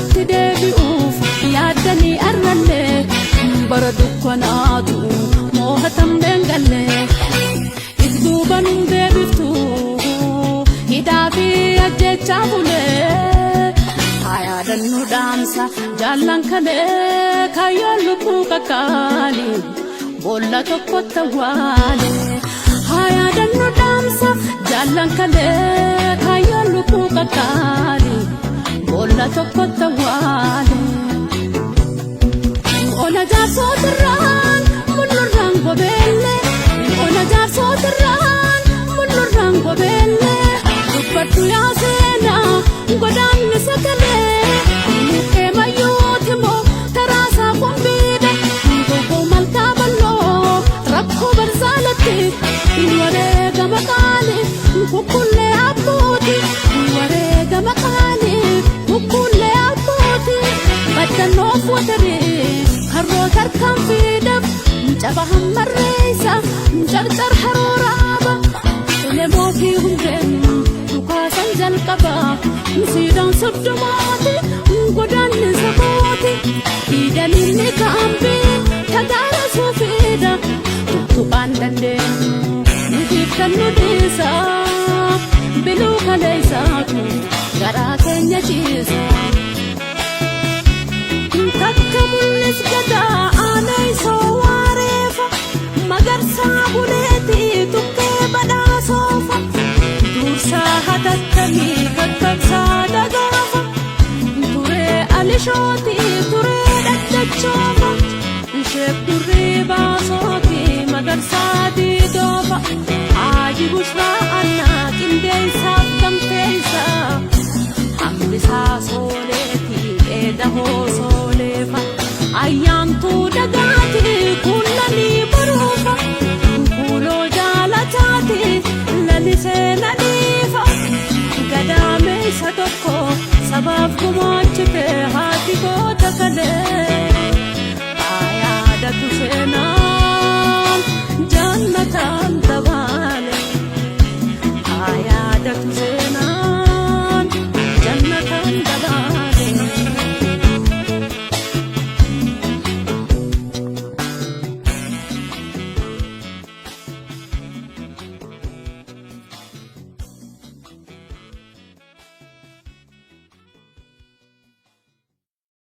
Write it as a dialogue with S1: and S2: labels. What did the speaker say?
S1: Duubatti deebi'uuf yaaddanii arrallee bara dukkanaatu moohatamneen gallee if duuba nun deebiftu hidhaa fi ajjechaa bulee haa yaadannu dhaamsa jaallan kalee kaayyoon lubbuu kakkaanii boolla tokkotti awwaale haa yaadannu dhaamsa jaallan kalee kaayyoon lubbuu kakkaanii boolla tokkotti awwaale. Ona jaarsootirraan mullurraan gobeelle, ona jaarsootirraan mullurraan gobeelle, dubbadhu yaa seenaa godaanni sagalee mukkee mayyuuti moo taraasaa qumbiidha goggoo malkaa bal'oo rakkoo barzaalatti wareegama qaali kukkullee abbooti, wareegama qaali kukkullee abbooti, baddannoof wataree harroo tarkaanfiidhaaf caba hammarreessa carcar harooraaba elemoo fi hundeen dhukaasan jalqaba siidaan soddomaati godaanni sabooti diidaniinni kaambii tagaara suufiidha tuttuqaan dandeenyu nutiif kan nu dhiisa biluu kaleessaatu garaa keenya ciisa. Takka mul'is gadaa aanaa isoo waareefa magarsaa buleetii tukkee badhaasoofa dursaa hatattamii kakkabsaa dagaafa turee alishootii turee dhaddachoofa isheef durrii baasootii magarsaa diidoofa haaji bushnaa annaa qindeessaaf gamteessaa hambisaa sooleetii dheeda hoosooleefa ayyaantuu dagaatii kullanii baruufa kuuloo jaalataati lalisee nadhiifa gadaamee isa tokko sabaaf gumaachite haati goota kalee.